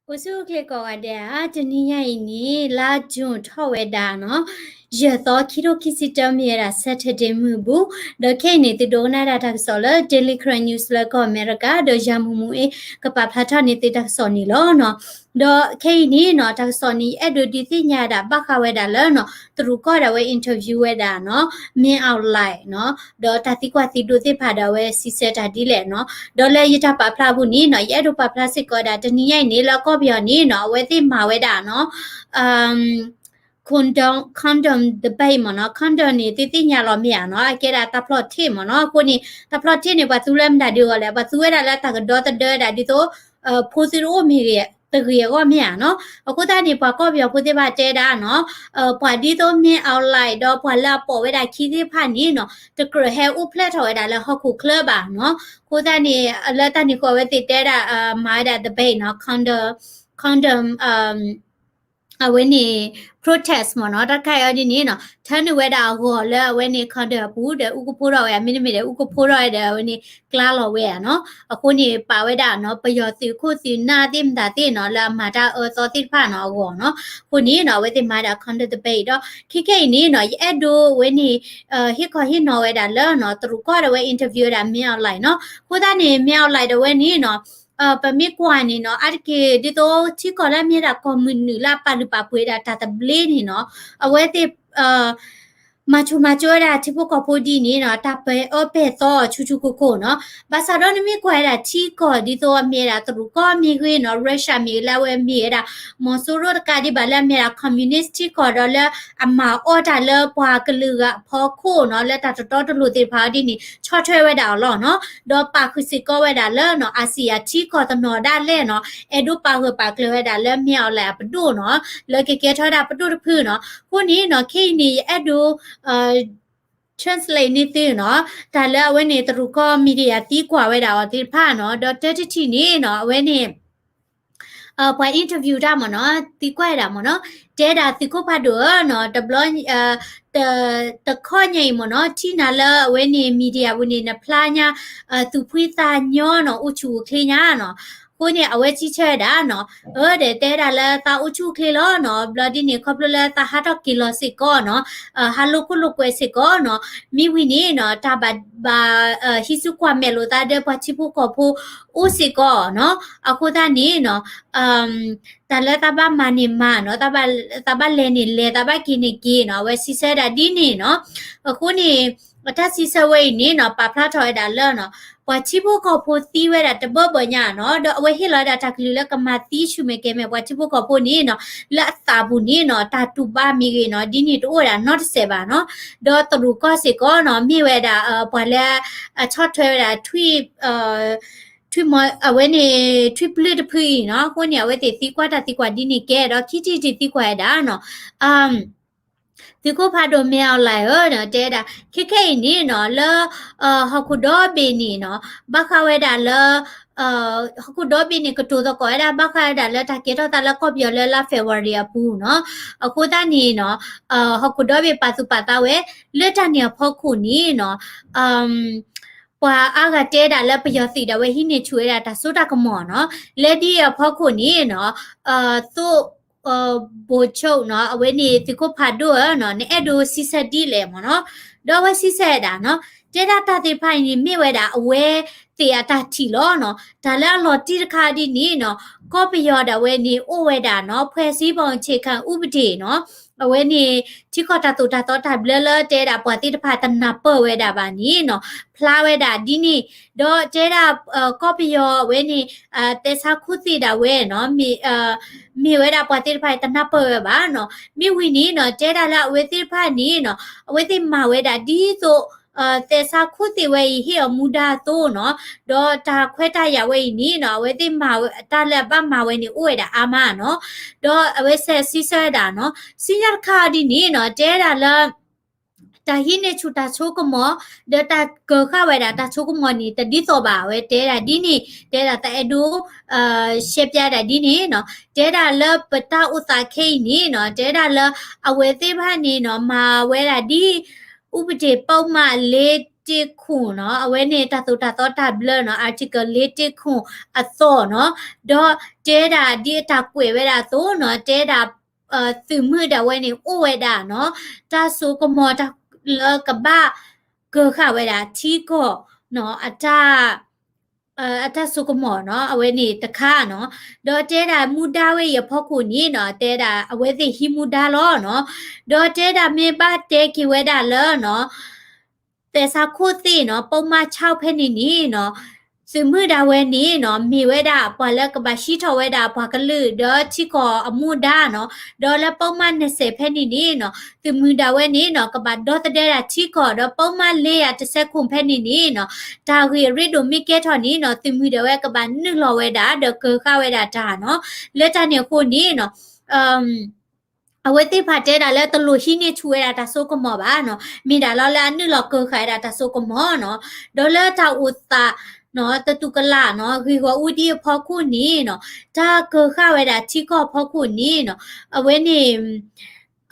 အိၣ်ဆူၣ်အိၣ်ချ့ကိးဂၤဒဲးဧါ, တနံၤညါအံၤန့ၣ် လါ June ထီၣ်ဝဲဒၣ်နီၤ, ယဲၢ်သီ ခံထိခံဆံတၢ မ့ၢ်ဝဲဒၣ် Saturday မုၢ်ဘူ, ဒီးခဲအံၤန့ၣ် သုဒိကနၣ်ဒၣ်တၢ်ကစီၣ်လၢ Daily Karen News လၢကီၢ်အမဲရကၤ, ဒီးယၤမူးမူအ့ ကပာ်ဖျါထီၣ်န့ၢ်သုတၢ်ကစီၣ်န့ၣ်လီၤနီၤ. ဒီးခဲအံၤန့ၣ်နီၤ တၢ်ကစီၣ်န့ၣ် ယအဲၣ်ဒိးဒုးသ့ၣ်ညါဒၣ်ဘၣ်ဃးဝဲဒၣ်လၢနီၤ တရူးကီၢ်ဒီးအဝဲ interview ဝဲဒၣ်နီၤ Min Aung Hlaing နီၤ, ဒီးတၢ်သံကွၢ်သံဒိးသ့ၣ်တဖၣ်ဒီးအဝဲစံးဆၢတၢ်ဒ်လဲၣ်နီၤ. ဒီးလၢယတၢ်ပာ်ဖျါအပူၤန့ၣ်နီၤ ယအဲၣ်ဒိးပာ်ဖျါစ့ၢ်ကီးဝဲဒၣ် တနံၤညါအံၤန့ၣ် လၢကီၢ်ပယီၤန့ၣ်နီၤ အဝဲသ့ၣ်မၤဝဲဒၣ်နီၤ condom, condom debate မ့ၢ်နီၤ, condom န့ၣ် သုသ့ၣ်ညါလီၤမ့ၢ်ဧါနီၤ, အကဲဒၣ်တၢ်ဖျီၣ်ထ့ၣ်မ့ၢ်နီၤ. အဃိန့ၣ် တၢ်ဖျီၣ်ထ့ၣ်န့ၣ် ပှၤသူလၢမတၤဒ်အဂီၢ်လဲၣ်, ပှၤသူဝဲဒၣ်လၢတၢ်ကဒီသဒၢဝဲဒၣ်ဒ်သိး ဖိသုတအိၣ်မ့ၢ်ဂ့ၤ တဂ့ၤအဂီၢ်မ့ၢ်ဧါနီၤ. အဃိသတးန့ၣ် ပှၤကီၢ်ပယီၤဖိသ့ၣ်တဖၣ်တဲဒၣ်နီၤ, ပှၤဒ်သိး Min Aung Hlaing ဒီးပှၤလၢအပိာ်ဝဲဒၣ်ခံသ့ၣ်တဖၣ်န့ၣ်နီၤ တကြၢးဟဲအိၣ်ဖျဲၣ်ထီၣ်ဝဲဒၣ်လၢဟီၣ်ခိၣ်ချၢဘၣ်နီၤ. အဃိသတးန့ၣ် လၢတၢ်န့ၣ်အဃိ အဝဲသ့ၣ်တဲဒၣ် မၤဝဲဒၣ် debate နီၤ, condom, condom အဝဲန့ၣ် protest မ့ၢ်နီၤ, တၢ်တခါအံၤဒ်န့ၣ်နီၤ ထၢနုာ်ဝဲဒၣ်အဂီၢ်လၢအဝဲန့ၣ် condom အပူၤဒီး အူကဖိထီၣ်ဝဲ မ့တမ့ၢ်ဒီး အူကဖိထီၣ်ဝဲဒီး အဝဲန့ၣ် ကျါလီၤဝဲဧါနီၤ. အဃိန့ၣ် ပာ်ဝဲဒၣ်နီၤ ပယီၤသုးခိၣ်သုးနၢ်သ့ၣ်မတၤသ့ၣ်နီၤ လၢအမၤတၢ်အၢသီသ့ၣ်တဖၣ်နီၤအဂီၢ်နီၤ. အဃိန့ၣ်နီၤ အဝဲသ့ၣ်မၤဒၣ် condom debate ဒီး ခဲခဲအံၤန့ၣ်နီၤ ယအဲၣ်ဒိးဝဲန့ၣ် ဟ့ၣ်ခီဟ့ၣ်နီၤဝဲဒၣ်လၢနီၤ တရူးကီၢ်ဒီးအဝဲ interview ဝဲဒၣ် Min Aung Hlaing နီၤ. အဃိသတးန့ၣ် Min Aung Hlaing ဒီးဝဲန့ၣ်နီၤ ပမ့ၢ်ကွၢ်န့ၣ်နီၤ အါတက့ၢ် ဒ်သိးထံကီၢ်လၢအမ့ၢ်ဝဲဒၣ်ကီၢ်မုၢ်နုာ်လၢအပာ်လုၢ်ပာ်ပှ့ၤဒၣ်တၢ်သဘျ့န့ၣ်နီၤ အဝဲသ့ၣ် မၤဆိၣ်မၤကၠိဝဲဒၣ်ထံဖိကီၢ်ဖိဒ်န့ၣ်နီၤ တၢ်ပၢအၢပၢသီအီၤဆူၣ်ဆူၣ်ကိၢ်ကိၢ်နီၤ. ဘၣ်ဆၣ်ဒီးနမ့ၢ်ကွၢ်ဝဲဒၣ်ထံကီၢ်ဒ်သိးအမ့ၢ်ဝဲဒၣ်တရူးကီၢ်မ့ၢ်ဂ့ၤနီၤ Russia မ့ၢ်ဂ့ၤ လၢအဝဲမ့ၢ်ဝဲဒၣ် မီၤစိရိၤတကးဒံးဘၣ်လၢအမ့ၢ်ဝဲဒၣ် communist ထံကီၢ်ဒီးလၢအမၤအီၣ်တၢ်လၢပှၤကလုာ်အဖီခိၣ်နီၤ လၢတၢ်တတီတလိၤသ့ၣ်တဖၣ်ဒ်န့ၣ် ဆီၣ်ထွဲဝဲဒၣ်အီၤလီၤနီၤ. ဒီးပာ်ဃုာ်စ့ၢ်ကီးဝဲဒၣ်လၢနီၤ အၤစံယၤထံကီၢ်တနီၤဒၣ်လဲာ်နီၤ အဲၣ်ဒိးပာ်ဂၢၢ်ပာ်ကျၢၤဝဲဒၣ်လၢ Min Aung Hlaing အပဒိၣ်နီၤ လၢကကဲထီၣ်ဝဲဒၣ်ပဒိၣ်တဖုနီၤ. အဃိန့ၣ်နီၤ ခဲအံၤန့ၣ် ယအဲၣ်ဒိး translate န့ၢ်သုနီၤ တၢ်လၢအဝဲန့ၣ် တရူးကီၢ် media သံကွၢ်ဝဲဒၣ်အီၤသ့ၣ်တဖၣ်နီၤ ဒီးတၢတထံၣ်န့ၣ်နီၤ အဝဲန့ၣ် ပှၤ interview တၢ်မ့ၢ်နီၤ သံကွၢ်ဝဲဒၣ်မ့ၢ်နီၤ တဲဒၣ်သုးခိၣ်ဖးဒိၣ်ဧၢနီၤ တဘျီ တခီညါအံၤမ့ၢ်နီၤ ထံၣ်နၤလၢအဝဲန့ၣ် media ပူၤန့ၣ် နဖျါညါ သူၣ်ဖှံသးညီနီၤ အိၣ်ဆူၣ်အိၣ်ချ့ညါနီၤ. အဃိန့ၣ် အဝဲစံးဆၢဝဲဒၣ်နီၤ အၢ ဒီးတဲဒၣ်လၢသးအိၣ်ဆူၣ်အိၣ်ချ့လီၤနီၤ ဘျီဒ်န့ၣ် ခီဖျိလၢသးဟးထီၣ်က့ၤလီၤစ့ၢ်ကီးနီၤ ဟးလိာ်ခိၣ်လိာ်ကွဲစ့ၢ်ကီးနီၤ မ့ၢ်ဝံၤန့ၣ်နီၤ တၢ်ဘၣ်ဘၣ် ဟံးစုကွၢ်မဲာ်လိာ်သးဒီးပှၤထံဖိကီၢ်ဖိအိၣ်စ့ၢ်ကီးနီၤ. အဃိသတးန့ၣ်နီၤ တၢ်လၢသးဘၣ်မၤန့ၣ်မၤနီၤ သးဘၣ်လဲၤန့ၣ်လဲၤ သးဘၣ်က့ၤန့ၣ်က့ၤနီၤ အဝဲစံးဆၢဝဲဒၣ်ဒ်န့ၣ်နီၤ. အဃိန့ၣ် အတၢ်စံးဆၢဝဲအံၤန့ၣ်နီၤ ပာ်ဖျါထီၣ်ဝဲဒၣ်လၢနီၤ ပှၤထံဖိကီၢ်ဖိသံဝဲဒၣ်တဘၢဘၢညါနီၤ ဒီးအဝဲဟ့ၣ်လီၤဝဲဒၣ်တၢ်ကလုၢ်လၢကမၤသံဆူၣ်မဲာ်ကဲၤမဲာ်ပှၤထံဖိကီၢ်ဖိန့ၣ်နီၤ လၢအသးပူၤန့ၣ်နီၤ တၢ်တူၢ်ဘၣ်မ့ၢ်ဂ့ၤနီၤ ဒ်န့ၣ်တအိၣ်ဝဲဒၣ်နီတစဲးဘၣ်နီၤ. ဒီးတရူးကီၢ်စ့ၢ်ကီးနီၤ မ့ၢ်ဝဲဒၣ် ပှၤလၢ အဆီၣ်ထွဲဝဲဒၣ် ထွံၣ် ထွံၣ်မီ အဝဲန့ၣ် ထွံၣ်ပျုၢ်တဖုအံၤနီၤ. အဃိန့ၣ် အဝဲသ့ၣ်သံကွၢ်တၢ်သံကွၢ်ဒ်န့ၣ်ကဲဒီး ခံထံၣ်တထံၣ်သံကွၢ်ဝဲဒၣ်နီၤ သုးခိၣ်ဖးဒိၣ် Min Aung Hlaing ဧၢ တဲဒၣ် ခဲခဲအံၤန့ၣ်နီၤ လၢ ဟီၣ်ခိၣ်ဒီဘ့ၣ်န့ၣ်နီၤ ဘၣ်ဃးဝဲဒၣ်လၢ ဟီၣ်ခိၣ်ဒီဘ့ၣ်န့ၣ် ကတိၤသကိးဝဲဒၣ် ဘၣ်ဃးဝဲဒၣ်လၢတၢ်ကဲထီၣ်သးလၢကီၢ်ပယီၤလၢလါ February အပူၤနီၤ. အဃိသတးန့ၣ်နီၤ ဟီၣ်ခိၣ်ဒီဘ့ၣ်ပာ်သူၣ်ပာ်သးဝဲ လၢတၢ်န့ၣ်အဖီခိၣ်န့ၣ်နီၤ ပှၤအါဂၤတဲဒၣ်လၢပယီၤသုးဒၣ်ဝဲဟံးန့ၢ်ဆူၣ်ဝဲဒၣ်တၢ်စိတၢ်ကမီၤနီၤ. လၢဒ်အံၤအဖီခိၣ်န့ၣ်နီၤ သိၣ် ဘိၣ်ဆိၣ်နီၤ အဝဲန့ၣ်သုးခိၣ်ဖးဒိၣ်ဧၢနီၤ နအဲၣ်ဒိးစံးဆၢဒ်လဲၣ်မ့ၢ်နီၤ. ဒီးအဝဲစံးဆၢဝဲဒၣ်နီၤ တဲဒၣ်တၢ်သ့ၣ်တဖၣ်အံၤန့ၣ် မ့ၢ်ဝဲဒၣ်အဝဲသ့ၣ်အတၢ်ထံၣ်လီၤနီၤ. တၢ်လၢအလီၤတံၢ်တခါဒ်န့ၣ်နီၤ ကီၢ်ပယီၤဒၣ်ဝဲန့ၣ် အိၣ်ဝဲဒၣ်နီၤ ဖွဲ့စည်းပုံအခြေခံဥပဒေနီၤ အဝဲန့ၣ် ထံကီၢ်တၢ်သိၣ်တၢ်သီတၢ်ဘျၢလၢတဲဒၣ်ပှၤသ့ၣ်တဖၣ်တနၢ်ပၢၢ်ဝဲဒၣ်ဘၣ်န့ၣ်နီၤ ဖျါဝဲဒၣ်ဒ်န့ၣ် ဒီးတဲဒၣ် ကီၢ်ပယီၤအဝဲန့ၣ် သဲဆါခိၣ်သ့ၣ်ဒၣ်ဝဲနီၤ မ့ၢ်ဝဲဒၣ်ပှၤသ့ၣ်တဖၣ်တနၢ်ပၢၢ်ဝဲဘၣ်နီၤ. မ့ၢ်ဝံၤန့ၣ်နီၤ တဲဒၣ်လၢအဝဲသ့ၣ်တဖၣ်န့ၣ်နီၤ အဝဲသ့ၣ်မၤဝဲဒၣ်ဒ်သိး သဲဆါခိၣ်သ့ၣ်ဝဲအံၤဟ့ၣ်အီၤမူဒါအသိးနီၤ ဒီးတၢ်ခွဲးတၢ်ယာ်ဝဲအံၤန့ၣ်နီၤ အဝဲသ့ၣ်မၤဝဲတၢ်လၢအဘၣ်မၤဝဲန့ၣ် အိၣ်ဝဲဒၣ်အါမးနီၤ. ဒီးအဝဲစံးဆၢဝဲဒၣ်နီၤ စံၣ်ညီၣ်တခါဒ်န့ၣ်နီၤ တဲဒၣ်လၢ တၢ်ဟံးန့ၢ်ဆူၣ်တၢ်ဆိကမိၣ် ဒီးတၢ်ကၢၤဃာ်ဝဲဒၣ်တၢ်ဆိကမိၣ်န့ၣ် တဒ်သိးဘၣ် အဝဲတဲဒၣ်ဒ်န့ၣ် တဲဒၣ်သးအဲၣ်ဒိး ရှဲပျါဒၣ်ဒ်န့ၣ်နီၤ တဲဒၣ်လၢပတၢ်အိၣ်သးခဲအံၤန့ၣ်နီၤ တဲဒၣ်လၢအဝဲသ့ၣ်တဖၣ်န့ၣ်နီၤ မၤဝဲဒၣ်ဒ် ဥပဒေပုဒ်မလေး လေးတစ်ခုနီၤ, အဝဲန့ၣ်တၢ်သိၣ်တၢ်သီတၢ်ဘျၢနီၤ, Article လေးတစ်ခုအသီနီၤ, ဒီးတဲဒၣ်ဒ်အတၢ်ကွဲးဝဲဒၣ်အသိးနီၤ, တဲဒၣ် သုးမုၢ်ဒၣ်ဝဲန့ၣ်အိၣ်ဝဲဒၣ်နီၤ, တၢ်စိကမီၤလၢကဘၣ်ကၢၤဃာ်ဝဲဒၣ်ထံကီၢ်နီၤ, အတၢ် အတၢ်စိကမီၤနီၤ, အဝဲန့ၣ်တခါနီၤ, ဒီးတဲဒၣ်မူဒါဝဲအံၤအဖီခိၣ်န့ၣ်နီၤ, တဲဒၣ်အဝဲသ့ၣ်ဟံးမူဒါလီၤနီၤ, ဒီးတဲဒၣ်မ့ၢ်ဘၣ်တဲက့ၤဝဲဒၣ်လၢနီၤ သဲးစးခိၣ်သ့ၣ်နီၤ, ပုဒ်မခြောက်ဖဲန့ၣ်န့ၣ်နီၤ, သုးမုၢ်ဒၣ်ဝဲန့ၣ်နီၤ, မ့ၢ်ဝဲဒၣ်ပှၤလၢကဘၣ်ဟံးထီၣ်ဝဲဒၣ်ပှၤကလုာ်ဒီးထံကီၢ်အမူဒါနီၤ, ဒီးလၢပုဒ်မနှစ်ဆယ်ဖဲန့ၣ်န့ၣ်နီၤ, သုးမုၢ်ဒၣ်ဝဲန့ၣ်နီၤ, ကဘၣ်ဒီသဒၢဒၣ်ထံကီၢ်, ဒီးပုဒ်မလေးရာတစ်ဆယ့်ခုနစ်ဖဲန့ၣ်န့ၣ်နီၤ, တၢ်ဂ့ၢ်အရ့ဒိၣ်မ့ၢ်ကဲထီၣ်န့ၣ်နီၤ, သုးမုၢ်ဒၣ်ဝဲကဘၣ်နုာ်လီၤဝဲဒၣ် ဒီးကၢၤဃာ်ဝဲဒၣ်တၢ်နီၤ, လၢတၢ်န့ၣ်အဃိန့ၣ်နီၤ အဝဲသ့ၣ်တဖၣ်တဲဒၣ်လၢတလိၣ်ဟံးန့ၢ်ဆူၣ်ဝဲဒၣ်တၢ်စိကမီၤဘၣ်နီၤ, မ့ၢ်ဒၣ်လီၤလၢအနုာ်လီၤကၢၤဃာ်ဝဲဒၣ်တၢ်စိကမီၤနီၤ, ဒီးလၢတၢ်အိၣ်သးနီၤ, တတူၢ်ကလာ်နီၤ, ဂ့ၢ်ဂီၢ်အူဒံအဖီခိၣ်န့ၣ်နီၤ, တၢ်ကၢၤဃာ်ဝဲဒၣ်ထံကီၢ်အဖီခိၣ်န့ၣ်နီၤ, အဝဲန့ၣ်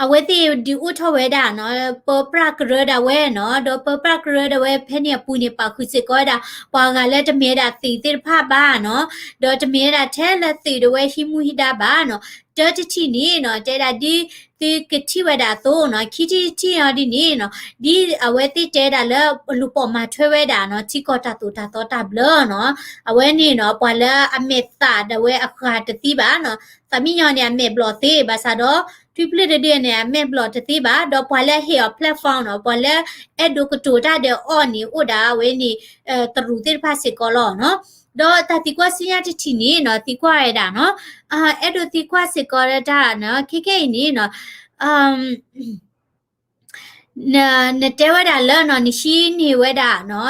အဝဲသ့ၣ်ဒုးအိၣ်ထီၣ်ဝဲဒၣ်နီၤ, ပၢပြးကရၢဒၣ်ဝဲနီၤ, ဒီးပၢပြးကရၢဒၣ်ဝဲဖဲန့ၣ်အပူၤန့ၣ် ပာ်ဃုာ်စ့ၢ်ကီးဝဲဒၣ် ပှၤဂၤလၢတမ့ၢ်ဝဲဒၣ်သုးသ့ၣ်တဖၣ်ဘၣ်နီၤ, ဒီးတမ့ၢ်ဝဲဒၣ်ထဲလၢသုးဒၣ်ဝဲဟံးမူဟံးဒါဘၣ်နီၤ, တၢတထံၣ်န့ၣ်နီၤ, တဲဒၣ်ဒ်သုကထံၣ်ဝဲဒၣ်အသိးနီၤ, ခံထံၣ်တထံၣ်အီၤဒ်န့ၣ်နီၤ, ဒ်အဝဲသ့ၣ်တဲဒၣ်လၢလူၤပိာ်မၤထွဲဝဲဒၣ်နီၤ, ထံကီၢ်တၢ်သိၣ်တၢ်သီတၢ်ဘျၢနီၤ, အဝဲန့ၣ်နီၤ, ပှၤလၢအမဲာ်သၣ်ဒၣ်ဝဲအဃၢ်တသံဘၣ်နီၤ, သးမံညီၤန့ၣ် အမဲာ်ဘျီၣ်သ့, ဘၣ်ဆၣ်ဒီး ထွံၣ်ဖျၢၣ်တဒုန့ၣ် အမဲာ်ဘျီၣ်တသ့ဘၣ်, ဒီးပှၤလၢအဟ့ၣ်အီၤ platform နီၤ, ပှၤလၢအဲၣ်ဒိးကတိၤတၢ်ဒီးအီၤန့ၣ် အိၣ်ဒၣ်ဝဲန့ၣ် တရူးသ့ၣ်တဖၣ်စ့ၢ်ကီးလီၤနီၤ. ဒီးတၢ်သံကွၢ်ဆူညါတထံၣ်န့ၣ်နီၤ, သံကွၢ်ဝဲဒၣ်နီၤ, အဲၣ်ဒိးသံကွၢ်စ့ၢ်ကီးတၢ်နီၤ, ခဲကနံၣ်အံၤန့ၣ်နီၤ, နတဲဝဲဒၣ်လၢနီၤ, နဟံးန့ၢ်ဝဲဒၣ်နီ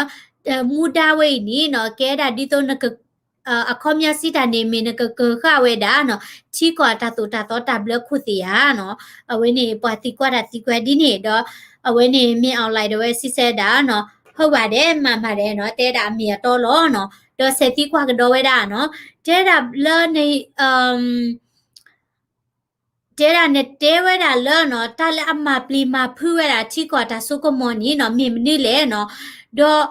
ၤ, မူဒါဝဲအံၤန့ၣ်နီၤ, ကဲဒၣ်ဒ်သိးနက အခီပညီစံးတၢ်န့ၣ် မ့ၢ်နကကၢၤဃာ်ဝဲဒၣ်နီၤ, ထံကီၢ်တၢ်သိၣ်တၢ်သီတၢ်ဘျၢခိၣ်သ့ၣ်ဧါနီၤ. အဝဲန့ၣ် ပှၤသံကွၢ်တၢ်သံကွၢ်ဒ်န့ၣ်ဒီး အဝဲန့ၣ် မ့ၢ် online ဒၣ်ဝဲစံးဆၢဒၣ်နီၤ, ဟုတ်ပါတယ်, မှန်ပါတယ်နီၤ, တဲဒၣ်အမ့ၢ်အတီလီၤနီၤ. ဒီးစဲးသံကွၢ်ကဒီးဝဲဒၣ်နီၤ, တဲဒၣ်လၢန တဲဒၣ်နတဲဝဲဒၣ်လၢနီၤ, တၢ်လၢအမၤပျံၤမၤဖုးဝဲဒၣ်ထံကီၢ်တၢ်စိကမီၤန့ၣ်နီၤ, မ့ၢ်မနုၤလဲၣ်နီၤ. ဒီး တၢ်ဒ်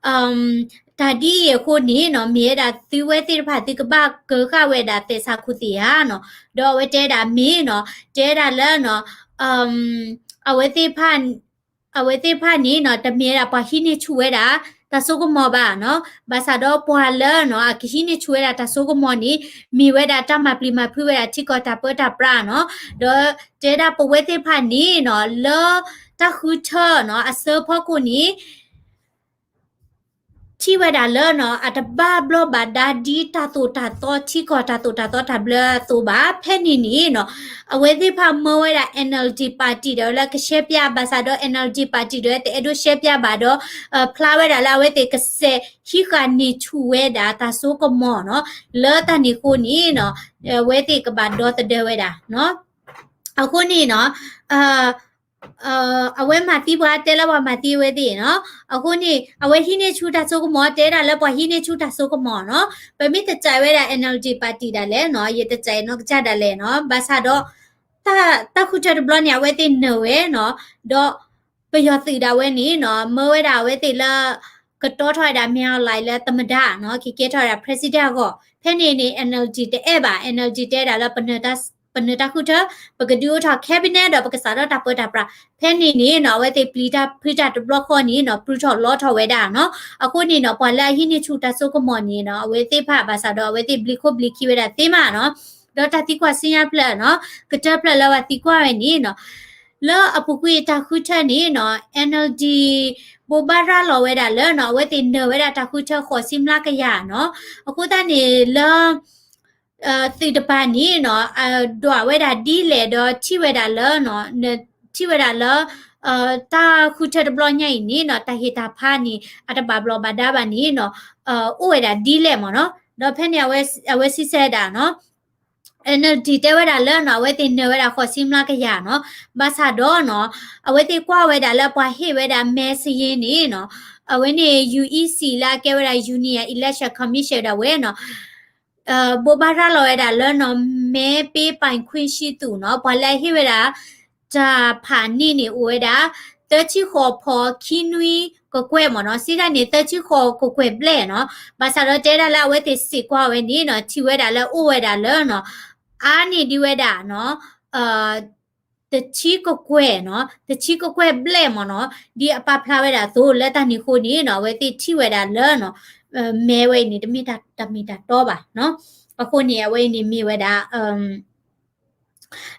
အံၤအဃိန့ၣ်နီၤ, မ့ၢ်ဝဲဒၣ်သုဝဲသ့ၣ်တဖၣ်သုကဘၣ်ကၢၤဃာ်ဝဲဒၣ်သဲးစးခိၣ်သ့ၣ်ဧါနီၤ. ဒီးအဝဲတဲဒၣ်မ့ၢ်နီၤ, တဲဒၣ်လၢနီၤ, အဝဲသ့ၣ်တဖၣ် အဝဲသ့ၣ်တဖၣ်န့ၣ်နီၤ, တမ့ၢ်ဝဲဒၣ်ပှၤဟံးန့ၢ်ဆူၣ်ဝဲဒၣ် တၢ်စိကမီၤဘၣ်နီၤ. ဘၣ်ဆၣ်ဒီးပှၤလၢနီၤ, အကဟံးန့ၢ်ဆူၣ်ဝဲဒၣ်တၢ်စိကမီၤန့ၣ်, မ့ၢ်ဝဲဒၣ်တၢ်မၤပျံၤမၤဖုးဝဲဒၣ်ထံကီၢ်တၢ်ပၢတၢ်ပြးနီၤ. ဒီးတဲဒၣ်ပဝဲသ့ၣ်တဖၣ်န့ၣ်နီၤ, လၢတၢ်ဃုထၢနီၤ, အဆၢဖီခိၣ်န့ၣ် ထံၣ်ဝဲဒၣ်လၢနီၤ, အတဘၣ်ဘျီၣ်ဘၣ်ဒါဒ်တၢ်သိၣ်တၢ်သီ ထံကီၢ်တၢ်သိၣ်တၢ်သီတၢ်ဘျၢအသိးဘၣ်. ဖဲန့ၣ်န့ၣ်နီၤ, အဝဲသ့ၣ်တဖၣ်မၢဝဲဒၣ် NLD party ဒီးလၢကရှဲပၠး ဘၣ်ဆၣ်ဒီး NLD party ဒီးတအဲၣ်ဒိးရှဲပၠးဘၣ်ဒီး ဖျါဝဲဒၣ်လၢအဝဲသ့ၣ်ကစဲးဟံးဃာ်န့ၢ်ဆူၣ်ဝဲဒၣ်တၢ်စိကမီၤနီၤ, လၢတၢ်န့ၣ်အဃိန့ၣ်နီၤ, အဝဲသ့ၣ်ကဘၣ်ဒီသဒၢဝဲဒၣ်နီၤ. အဃိန့ၣ်နီၤ, အဝဲမၤသံပှၤ တဲလၢပှၤမၤသံအဝဲသ့ၣ်နီၤ. အဃိန့ၣ် အဝဲဟံးန့ၢ်ဆူၣ်တၢ်စိကမီၤ တဲဒၣ်လၢပှၤဟံးန့ၢ်ဆူၣ်တၢ်စိကမီၤနီၤ. ပမ့ၢ်တစဲးဝဲဒၣ် NLD party ဒၣ်လဲာ်နီၤ, ယတစဲးနီၢ်ကစၢ်ဒၣ်လဲာ်နီၤ. ဘၣ်ဆၣ်ဒီး တၢ်ဃုထၢတဘျီန့ၣ် အဝဲသ့ၣ်နၢၤဝဲနီၤ. ဒီးပယီၤသုးဒၣ်ဝဲန့ၣ်နီၤ, မၢဝဲဒၣ်အဝဲသ့ၣ်လၢ ကတီထီၣ်ဝဲဒၣ် မင်းအောင်လှိုင် လၢသမ္မတနီၤ, ကကဲထီၣ်ဝဲဒၣ် president အဂီၢ်. ဖဲန့ၣ်န့ၣ် NLD တအဲၣ်ဘၣ်, NLD တဲဒၣ်လၢ ပနၢၤတၢ်ဃုထၢ, ပကဒုးအိၣ်ထီၣ် cabinet ဒီးပကစးထီၣ်တၢ်ပၢတၢ်ပြး. ဖဲန့ၣ်န့ၣ်နီၤ, အဝဲသ့ၣ်ပျံၤတၢ်ဖုးတၢ်တဘျီဃီန့ၣ်နီၤ, ပြုၢ်ထီၣ်လီထီၣ်ဝဲဒၣ်နီၤ. အဃိန့ၣ်နီၤ, ပှၤလၢအဟံးန့ၢ်ဆူၣ်တၢ်စိကမီၤန့ၣ်နီၤ, အဝဲသ့ၣ်တဖၣ်ဘၣ်ဆၣ်ဒီး အဝဲသ့ၣ်ဘျံးခိၣ်ဘျံးခံဝဲဒၣ်သ့မးနီၤ. ဒီးတၢ်သံကွၢ်ဆူညါဖျၢၣ်နီၤ, ကတၢၢ်ဖျၢၣ်လၢပှၤသံကွၢ်ဝဲန့ၣ်နီၤ, လၢအပူၤကွံာ်တၢ်ဃုထၢန့ၣ်နီၤ, NLD ဘိးဘၣ်ရၤလီၤဝဲဒၣ်လၢနီၤ, အဝဲသ့ၣ်နၢၤဝဲဒၣ်တၢ်ဃုထၢဃိးဆံမျးကယၤနီၤ. အဃိသတးန့ၣ် လၢ သုးတပၤန့ၣ်နီၤ, ဒွးဝဲဒၣ်ဒ်လဲၣ်ဒီးထံၣ်ဝဲဒၣ်လၢ, ထံၣ်ဝဲဒၣ်လၢ တၢ်ဃုထၢတဘျီညါအံၤန့ၣ်နီၤ, တၢ်ဟ့ၣ်တၢ်ဖးန့ၣ် အတဘၣ်ဘျီၣ်ဘၣ်ဒါဘၣ်န့ၣ်နီၤ, အိၣ်ဝဲဒၣ်ဒ်လဲၣ်မ့ၢ်နီၤ. ဒီးဖဲန့ၣ် အဝဲစံးဆၢဒၣ်နီၤ, NLD တဲဝဲဒၣ်လၢနီၤ, အဝဲသ့ၣ်နၢၤဝဲဒၣ်ဃိးဆံမျးကယၤနီၤ. ဘၣ်ဆၣ်ဒီးနီၤ, အဝဲသ့ၣ်ကွၢ်ဝဲဒၣ်လၢပှၤဟ့ၣ်ဝဲဒၣ်မဲစာရင်းန့ၣ်နီၤ, အဝဲန့ၣ် UEC လၢအကဲဝဲဒၣ် Union Election Commission ဒၣ်ဝဲနီၤ, ဘိးဘၣ်ရၤလီၤဝဲဒၣ်လၢနီၤ, မဲပေးပိုင်ခွင့်ရှိသူနီၤ, ပှၤလၢအဟ့ၣ်ဝဲဒၣ် တၢ်ဖးန့ၢ်န့ၣ် အိၣ်ဝဲဒၣ် သန်း သၢဆံဃိးဖီခံနွံကကွဲၢ်မ့ၢ်နီၤ, စံးတၢ်န့ၣ် သၢဆံဃိးကကွဲၢ်ဘျဲၣ်နီၤ. ဘၣ်ဆၣ်ဒီးတဲဒၣ်လၢအဝဲသ့ၣ်စံးကွၢ်ဝဲန့ၣ်နီၤ, ထံၣ်ဝဲဒၣ်လၢအိၣ်ဝဲဒၣ်လၢနီၤ, အါန့ၢ်ဒံးဝဲဒၣ်နီၤ, တဆံကကွဲၢ်နီၤ, တဆံကကွဲၢ်ဘျဲၣ်မ့ၢ်နီၤ, ဒ်အပာ်ဖျါဝဲဒၣ်အသိး လၢတၢ်န့ၣ်အဃိန့ၣ်နီၤ, အဝဲသ့ၣ်ထံၣ်ဝဲဒၣ်လၢနီၤ, မဲဝဲအံၤန့ၣ် တမ့ၢ်တၢ်မ့ၢ်တၢ်တီဘၣ်နီၤ. အဃိန့ၣ် အဝဲအံၤန့ၣ်မ့ၢ်ဝဲဒၣ်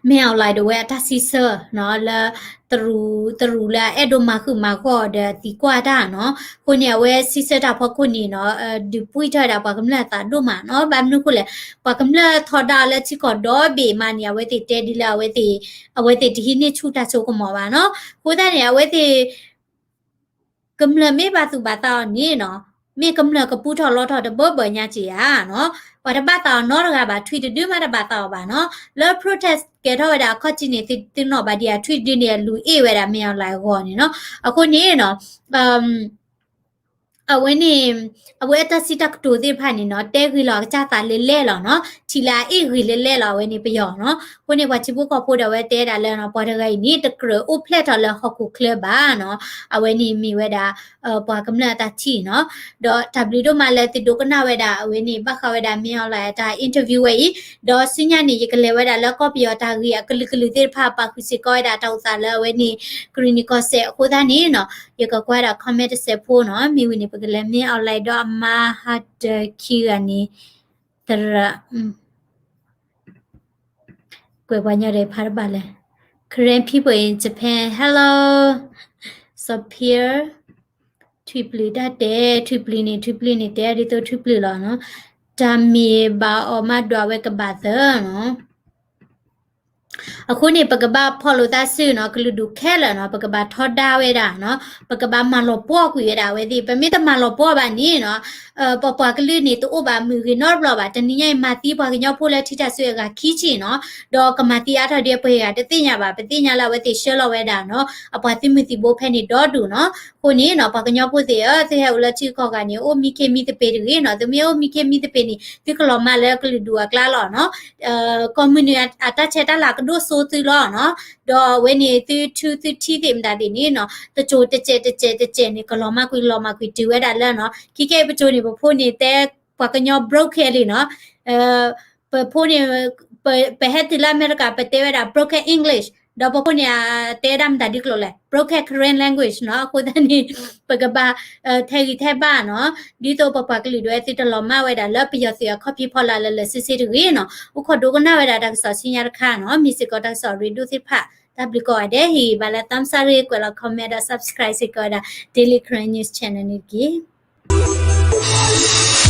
မ့ၢ်အီၣ်လဲၣ်ဒၣ်ဝဲအတၢ်စံးဆၢနီၤ, လၢ တရူးလၢအအဲၣ်ဒိးမၤဃုာ်မၤဂီၢ်ဒီးသံကွၢ်တၢ်နီၤ. အဃိန့ၣ် အဝဲစံးဆၢတၢ်ဖီခိၣ်န့ၣ်နီၤ, ဒုးပှံၢ်ထီၣ်ဝဲဒၣ်ပှၤကမျၢၢ်အသးဒိၣ်မးနီၤ. ဘၣ်မနုၤအဃိလဲၣ်, ပှၤကမျၢၢ်ထီဒါလၢထံကီၢ်ဒီဘ့ၣ်မးန့ၣ် အဝဲသ့ၣ်တဲဒ်လၢအဝဲသ့ၣ်, အဝဲသ့ၣ်တဟံးန့ၢ်ဆူၣ်တၢ်စိကမီၤဘၣ်နီၤ. အဃိသတးန့ၣ် အဝဲသ့ၣ် ကမျၢၢ်မ့ၢ်ဘၣ်သူၣ်ဘၣ်သးအီၤန့ၣ်နီၤ, မ့ၢ်ကမျၢၢ်ကပူထီၣ်လီထီၣ်တဘၢဘၢညါက့ၤဧါနီၤ. ပှၤတဘၣ်သးအီၤနီတဂၤဘၣ်, ထွံၣ်တဒုမးတဘၣ်သးအီၤဘၣ်နီၤ. လၢ protest ကဲထီၣ်ဝဲဒၣ်အခီၣ်ထံးန့ၣ် သုသ့ၣ်နီၣ်ဘၣ်ဒံးဧါ, ထွံၣ်တဒုန့ၣ် အလူၤအ့ၣ်ဝဲဒၣ်မ့ၢ်အီၣ်လဲၣ်အဂီၢ်န့ၣ်နီၤ. အဃိန့ၣ်နီၤ အဝဲန့ၣ် အဝဲအတၢ်စံးတၢ်ကတိၤသ့ၣ်တဖၣ်န့ၣ်နီၤ, တဲဂ့ၤလီၤအကစၢ်သးလဲလဲၣ်လီၤနီၤ, ထံၣ်လၢအအ့ၣ်ဂ့ၤလဲလဲၣ်လီၤ, အဝဲန့ၣ်ပယီၤနီၤ. အဃိန့ၣ် ပှၤထံဖိကီၢ်ဖိဒီးအဝဲတဲဒၣ်လၢနီၤ, ပှၤတဂၤအံၤန့ၣ် တကြၢးအိၣ်ဖျဲၣ်ထီၣ်လၢဟီၣ်ခိၣ်ချၢဘၣ်နီၤ. အဝဲန့ၣ်မ့ၢ်ဝဲဒၣ် ပှၤကမျၢၢ်အတၢ်ထံၣ်နီၤ. ဒီးတၢ်ဘျုးဒိၣ်မးလၢသုဒိကနၣ်ဝဲဒၣ် အဝဲန့ၣ် ဘၣ်ဃးဝဲဒၣ်မ့ၢ်အီၣ်လဲၣ်အတၢ် interview ဝဲအံၤ, ဒီးဆူညါန့ၣ် ယကလဲၤဝဲဒၣ်လၢကီၢ်ပယီၤတၢ်ဂ့ၢ်အကလုာ်ကလုာ်သ့ၣ်တဖၣ် ပာ်ဃုာ်စ့ၢ်ကီးဝဲဒၣ်တၢ်အိၣ်သးလၢအဝဲန့ၣ် ကရံၣ်နံၣ်ကီၢ်စဲၣ်အဃိသတးန့ၣ်နီၤ, ယကကွၢ်ဒၣ် comment တစဲးဖိနီၤ, မ့ၢ်ဝံၤန့ၣ် ပကလဲၤမ့ၢ်အီၣ်လဲၣ်ဒီးအမါဟးတခံဂၤန့ၣ် သရၣ် ကွဲးပှၤညီဒီးဖးတဘၣ်လဲၣ်. Karen people in Japan, hello. Sapir, ထွံၣ်ပျုၢ်တၢ်တဲ, ထွံၣ်ပျုၢ်န့ၣ် ထွံၣ်ပျုၢ်န့ၣ် တဲဒ်သိးထွံၣ်ပျုၢ်လီၤနီၤ. တၢ်မ့ၢ်ဘၣ်အီၤမးဒွးဝဲကဘၣ်သၢနီၤ. အဃိန့ၣ် ပကဘၣ်ဖီၣ်လိာ်သးစုနီၤ, ကလုာ်ဒူၣ်ခဲလၢာ်နီၤ, ပကဘၣ်ထီဒါဝဲဒၣ်နီၤ, ပကဘၣ်မၤလီၤပှီၢ်ကွံာ်ဝဲဒၣ်အဝဲသ့ၣ်, ပမ့ၢ်တမၤလီၤပှီၢ်ဘၣ်န့ၣ်နီၤ, ပပှၤကလုာ်န့ၣ် တအိၣ်ဘၣ်မုာ်ဂ့ၤနီတဘျီဘၣ်. တနံၤညါအံၤ မၤသံပှၤကညီဖိလၢထံတၢ်စုအဂၤခံဆံနီၤ, ဒီးကမၤသံအါထီၣ်ဒ်အပှဲၤဂၤတသ့ၣ်ညါဘၣ်, ပသ့ၣ်ညါလၢအဝဲသ့ၣ်ဆှၢလီၤဝဲဒၣ်နီၤ, အပှၤသုးမုၢ်သံၣ်ဘိဖဲန့ၣ်ဒီဒူၣ်နီၤ. အဃိန့ၣ်နီၤ, ပှၤကညီဖိသ့ၣ်ဧၢ, သုဟဲအိၣ်လၢထံဂုၤကီၢ်ဂၤန့ၣ် အိၣ်မံခ့မံသပ့ၤတဂ့ၤနီၤ, သုမ့ၢ်အိၣ်မံခ့မံသပ့ၤန့ၣ် သုကလီၤမၢ်လၢကလုာ်ဒူၣ်အကျါလီၤနီၤ. ကီၢ်မုၢ်နုာ်အတၢ်ဆဲးတၢ်လၤကဒိၣ်စိသုလီၤနီၤ, ဒီးအဝဲန့ၣ်သုထူသုထံသ့ၣ်မတၤသ့ၣ်န့ၣ်နီၤ, တစိၤတစဲးတစဲးတစဲးန့ၣ် ကလီၤမၢ်ကွံာ်လီၤမၢ်ကွံာ်တုၤဝဲဒၣ်လၢနီၤ, ခဲကဲအံၤပစိၤန့ၣ် ပဖိန့ၣ်တဲပှၤကညီ broken လံနီၤ, ပဖိန့ၣ် ပဟဲတုၤလၢအမဲရကၤ ပတဲဝဲဒၣ် broken English, ဒီးပဖိန့ၣ် တဲဒၣ်မတၤဒ်ကျိၤလဲၣ်, broken Karen language နီၤ. အဃိသတးန့ၣ် ပကဘၣ် ထဲးဂံၢ်ထဲးဘါနီၤ, ဒ်သိးပပှၤကလုာ်ဒဝဲသုတလီၤမၢ်ဝဲဒၣ်လၢပယီၤသုးအခီၣ်ဖံးဖီလာ်လၢလၢာ်ဆ့ဆ့တဂ့ၤနီၤ. အိၣ်ခိးဒိကနၣ်ဝဲဒၣ်တၢ်ကစီၣ်ဆူညါတခါနီၤ, မ့ၢ်စ့ၢ်ကီးတၢ်ကစီၣ်ရ့ဒိၣ်သ့ၣ်တဖၣ်, တၢ်ဘျုးကိးဂၤဒဲး, ဟ့ၣ်ဂံၢ်ဘါလၢ သးစၢ်ရ့ ကွဲးလီၤ comment ဒီး subscribe စ့ၢ်ကီးဝဲဒၣ် Daily Karen News Channel န့ၣ်တက့ၢ်.